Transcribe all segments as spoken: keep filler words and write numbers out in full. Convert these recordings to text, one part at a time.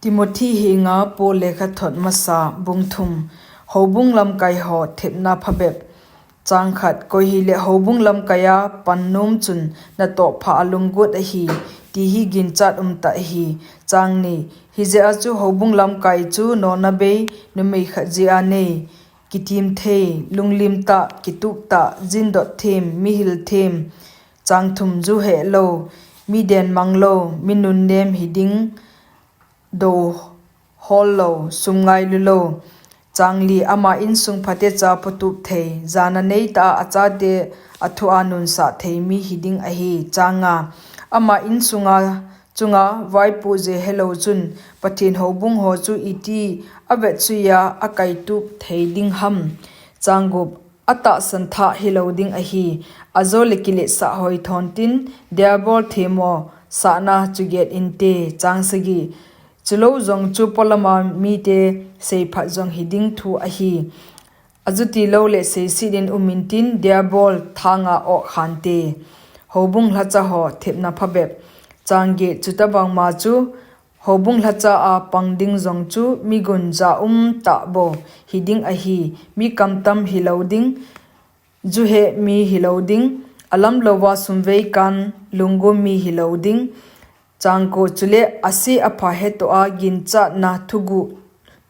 Timothy henga Paul lekhathot masa. Bung thum. Houbung lamkai ho thepna phabep. Chang khat. Koi hile houbung lamkai a pan nom chun natoh pha a lunggot ahi, ti hi ginchat umtah ahi. Chang ni. Hijeh a chu houbung lamkai chu nolna bei, numei khat jeh a nei, kitim thei, lunglim tah, kitup tah, jindot them, mihil them. Chang thum. Ju heh lou, mi den mang lou, mi nunnem hiding, dou hol lou, sum ngailu lou. Chang li. Ama insung phatecha potup thei, jana neitah a achate athua nunsah thei mi hiding ahi. Chang nga. Ama insunga chunga vaipoh jeh helou chun Pathen houbung ho chu iti avetsui a akaitup thei ding ham? Chang gup. Atahsan thah hilou ding ahi. Ajole kiletsah hoi thon tin, Diabol themmo sahna chu get inte. Chang sagi. Chulou jong chu polama mite seiphat jong hiding thu ahi. Ajuti loule seiset in um intin, Diabol thanga oh khante. Houbung lhacha ho thepna phabep. Chang get. Chutobangma chu houbung lhacha a pang ding jong chu mi gunja umtah bou hiding ahi, mi kamtam hilou ding, ju heh mi hilou ding, alamlouva sumveikan lunggum mi hilou ding. Chang ko. Chule ase apha hetoh a ginchatna thuguh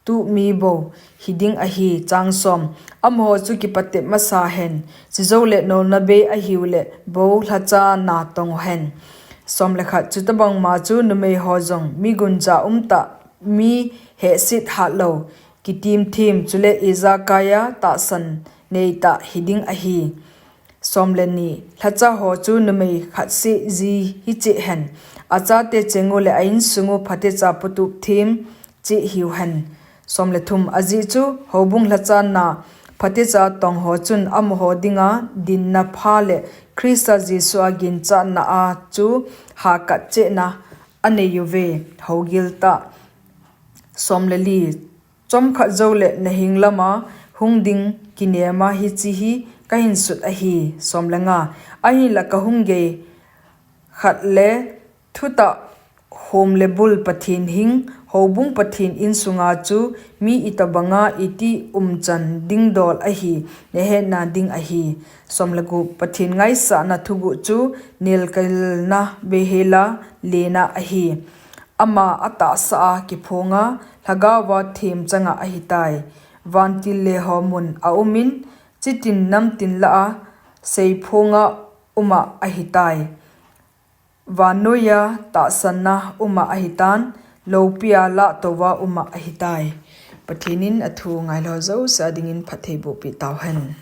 tuh mi bou hiding ahi. Chang som. Amaho chu kipatep masa hen, chujole nolna bei ahiule bou lhacha na tong hen. Som le khat. Chutobangma chu numei ho jong mi gunja umtah, mi hehset hatlou, kitim them, chule ijakai a tahsan neitah hiding ahi. Som le ni. Lhacha ho chu numei khatseh ji hicheh hen, achate chengule a insungu phatecha potup them cheh hiu hen. Som le thum. Ajeh chu houbung lhacha na phatecha tong ho chun amaho dinga dinna pha le Christa Jesu a ginchatna a chu hakat chehna aneiuve. Hougil tah. Som le li. Chomkhat joule nahing lama hung ding kinema hiche hi kahin sut ahi. Som le nga. Ahinla kahung gei khat le thutah hom le bul Pathen hing, houbung Pathen insunga chu mi itobanga iti umchan dingdol ahi nahetna ding ahi. Som le gup. Pathen ngaisahna thuguh chu nelkelna beihela lena ahi. Ama atahsa a kiphonga lhagaova themchanga ahitai. Vantil le ho mun aumin, chitin namtin lah a seiphonga uma ahitai. Vannoiya tahsanna uma ahitan, loupia lahtouva uma ahitai. Pathen in athu ngailou jouse a dingin phatthei bohpeh tauhen.